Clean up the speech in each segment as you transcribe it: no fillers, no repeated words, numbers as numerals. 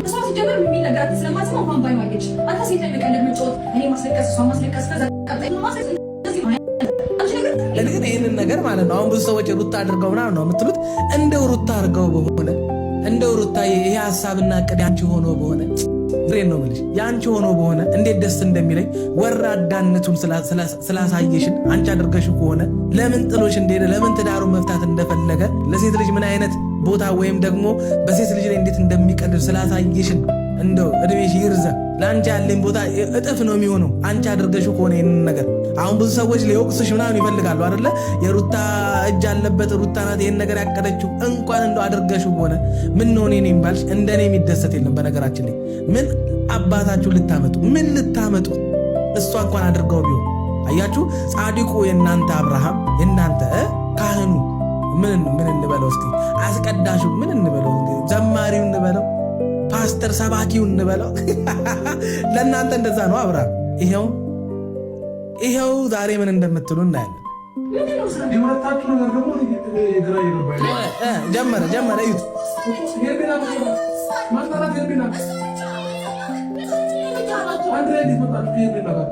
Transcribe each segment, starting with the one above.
እሷ ሲጀምር የሚል ነገር ስለማትሰማ እንኳን ባይኗ አየች። አንተ ሴት ላይ መቀለድ መጫወት፣ እኔ ማስለቀስ፣ እሷ ማስለቀስ፣ ከዛ ቀጣይ ማስለቀስ እኔ ግን ይህንን ነገር ማለት ነው አሁን ብዙ ሰዎች ሩታ አድርገው ምናምን ነው የምትሉት። እንደው ሩታ አድርገው በሆነ፣ እንደው ሩታ ይሄ ሀሳብና እቅድ ያንቺ ሆኖ በሆነ፣ ፍሬን ነው የምልሽ፣ ያንቺ ሆኖ በሆነ እንዴት ደስ እንደሚለኝ። ወራዳነቱን ስላሳየሽን፣ አንቺ አድርገሽ ከሆነ ለምን ጥሎሽ እንደሄደ፣ ለምን ትዳሩን መፍታት እንደፈለገ፣ ለሴት ልጅ ምን አይነት ቦታ ወይም ደግሞ በሴት ልጅ ላይ እንዴት እንደሚቀልድ ስላሳየሽን እንደው እድሜሽ ይርዘም። ለአንቺ ያለኝ ቦታ እጥፍ ነው የሚሆነው አንቺ አድርገሽው ከሆነ ይህንን ነገር። አሁን ብዙ ሰዎች ሊወቅሱሽ ምናምን ይፈልጋሉ አይደለ? የሩታ እጅ አለበት፣ ሩታ ናት ይህን ነገር ያቀደችው። እንኳን እንደው አድርገሽው በሆነ ምን ነው እኔ ነኝ ባልሽ እንደኔ የሚደሰት የለም። በነገራችን ላይ ምን አባታችሁ ልታመጡ፣ ምን ልታመጡ እሷ እንኳን አድርገው ቢሆን። አያችሁ፣ ጻድቁ የእናንተ አብርሃም፣ የእናንተ ካህኑ፣ ምን ምን እንበለው እስኪ፣ አስቀዳሹ ምን እንበለው፣ ዘማሪው እንበለው፣ ፓስተር ሰባኪው እንበለው፣ ለእናንተ እንደዛ ነው አብርሃም። ይኸው ይኸው ዛሬ ምን እንደምትሉ እናያለን። የሁለታችሁ ነገር ደግሞ ግራ እየገባኝ ነው። ጀመረ ጀመረ፣ እዩት። ሄርሜላ ማጣራት፣ ሄርሜላ አንድ ላይ እንዴት መጣችሁ? ከሄርሜላ ጋር፣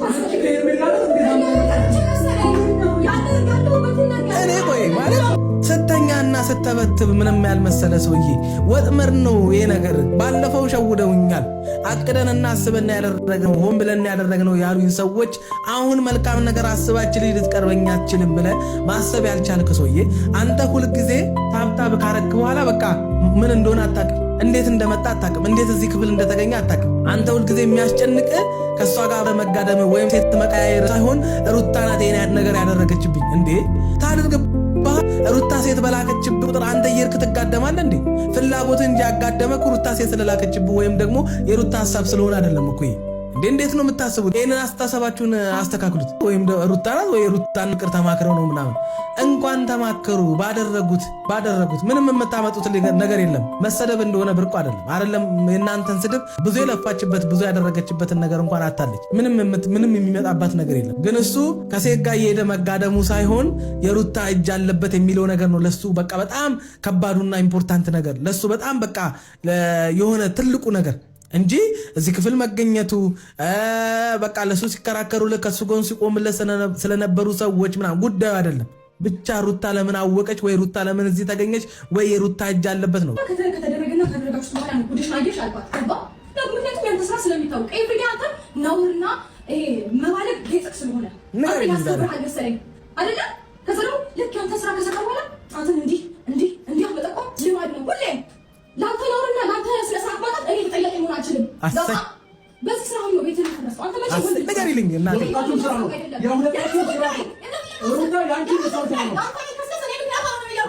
አንቺ ከሄርሜላ ጋር እንዴት? እኔ ቆይ ማለት ስተኛና ስተበትብ ምንም ያልመሰለ ሰውዬ ወጥመድ ነው ይሄ ነገር። ባለፈው ሸውደውኛል። አቅደንና አስበን ያደረግነው፣ ሆን ብለን ያደረግነው ያሉኝ ሰዎች አሁን መልካም ነገር አስባች ልጅ ልትቀርበኝ አትችልም ብለህ ማሰብ ያልቻልክ ሰውዬ፣ አንተ ሁልጊዜ tap tap ካረክ በኋላ በቃ ምን እንደሆነ አታውቅም። እንዴት እንደመጣ አታውቅም። እንዴት እዚህ ክፍል እንደተገኘ አታውቅም። አንተ ሁልጊዜ የሚያስጨንቅ ከእሷ ጋር በመጋደም ወይም ሴት መቀያየር ሳይሆን ሩታ ናት ይሄን ነገር ያደረገችብኝ። እንዴ ታድርግ፣ ሩታ ሴት በላከችብህ ቁጥር አንተ እየሄድክ ትጋደማለህ እንዴ? ፍላጎት እንጂ ያጋደመህ ሩታ ሴት ስለላከችብህ ወይም ደግሞ የሩታ ሀሳብ ስለሆነ አይደለም እኮ ይሄ። እንዴ እንዴት ነው የምታስቡት? ይህንን አስተሳሰባችሁን አስተካክሉት። ወይም ሩታ ናት ወይ ሩታን ቅር ተማክረው ነው ምናምን። እንኳን ተማከሩ ባደረጉት ባደረጉት ምንም የምታመጡት ነገር የለም። መሰደብ እንደሆነ ብርቁ አይደለም አይደለም። የእናንተን ስድብ ብዙ የለፋችበት፣ ብዙ ያደረገችበትን ነገር እንኳን አታለች። ምንም ምንም የሚመጣባት ነገር የለም። ግን እሱ ከሴት ጋር እየሄደ መጋደሙ ሳይሆን የሩታ እጅ አለበት የሚለው ነገር ነው ለሱ በቃ በጣም ከባዱና important ነገር፣ ለሱ በጣም በቃ የሆነ ትልቁ ነገር እንጂ እዚህ ክፍል መገኘቱ፣ በቃ ለሱ ሲከራከሩለት፣ ከሱ ጎን ሲቆምለት ስለነበሩ ሰዎች ምናምን ጉዳዩ አይደለም። ብቻ ሩታ ለምን አወቀች ወይ ሩታ ለምን እዚህ ተገኘች ወይ የሩታ እጅ አለበት ነው። ከተደረገና ካደረጋችሁ በኋላ ነው ጉድሽን አየሽ አልኳት። ገባ? ምክንያቱም ያንተ ስራ ስለሚታወቅ every day አንተ ነውርና ይሄ መባለግ ጌጥቅ ስለሆነ ንገሪኝ ዛሬ። ያስተምርሃል መሰለኝ አይደለ? ከዛ ደግሞ ልክ ያንተ ስራ ከሰራ በኋላ ጣትን እንዲህ እንዲህ እንዲህ መጠቆም ልማድ ነው ሁሌ። ለአንተ ነውርና ለአንተ ስነ ስርዓት ማጣት እኔ ተጠያቂ መሆን አልችልም። አሰይ። ገባ? በዚህ ስራ ነው ቤትህን ያፈረስከው። አንተ መቼ ወንድ ልጅ ንገሪልኝ እናቴ። የሁለታችሁም ስራ ነው። የሁለታችሁም ስራ ነው። ሩታ የአንቺ ስራ ነው።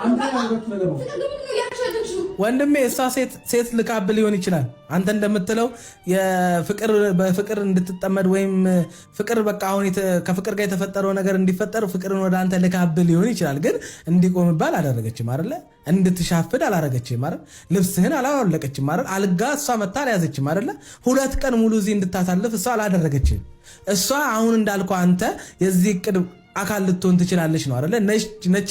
አንተ ያደረጋችሁ ነገር ነው። ወንድሜ፣ እሷ ሴት ሴት ልካብ ሊሆን ይችላል። አንተ እንደምትለው የፍቅር በፍቅር እንድትጠመድ ወይም ፍቅር በቃ አሁን ከፍቅር ጋር የተፈጠረው ነገር እንዲፈጠር ፍቅርን ወደ አንተ ልካብ ሊሆን ይችላል። ግን እንዲቆምብህ አላደረገችም አይደለ? እንድትሻፍድ አላደረገችም አይደል? ልብስህን አላወለቀችም አይደል? አልጋ እሷ መታ አልያዘችም አይደለ? 2 ቀን ሙሉ እዚህ እንድታሳልፍ እሷ አላደረገችም። እሷ አሁን እንዳልከው አንተ የዚህ እቅድ አካል ልትሆን ትችላለች ነው አይደለ? ነች ነች።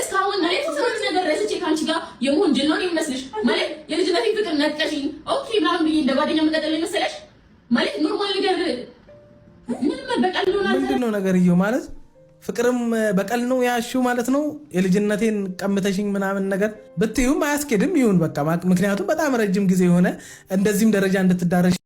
እስካሁን እኔ የተወሰነ ነገር ረስቼ ከአንቺ ጋር የመሆን ጅል ነው የሚመስልሽ? ማለት የልጅነቴን ፍቅር ነጥቀሽኝ okay ምናምን ብዬ እንደ ጓደኛ መቀጠል ነው የመሰለሽ? ማለት normal ነገር ምንም በቀል ነው። ምንድን ነው ነገርየው? ማለት ፍቅርም በቀል ነው ያልሺው ማለት ነው። የልጅነቴን ቀምተሽኝ ምናምን ነገር ብትዩም አያስኬድም። ይሁን በቃ፣ ምክንያቱም በጣም ረጅም ጊዜ የሆነ እንደዚህም ደረጃ እንድትዳረሽ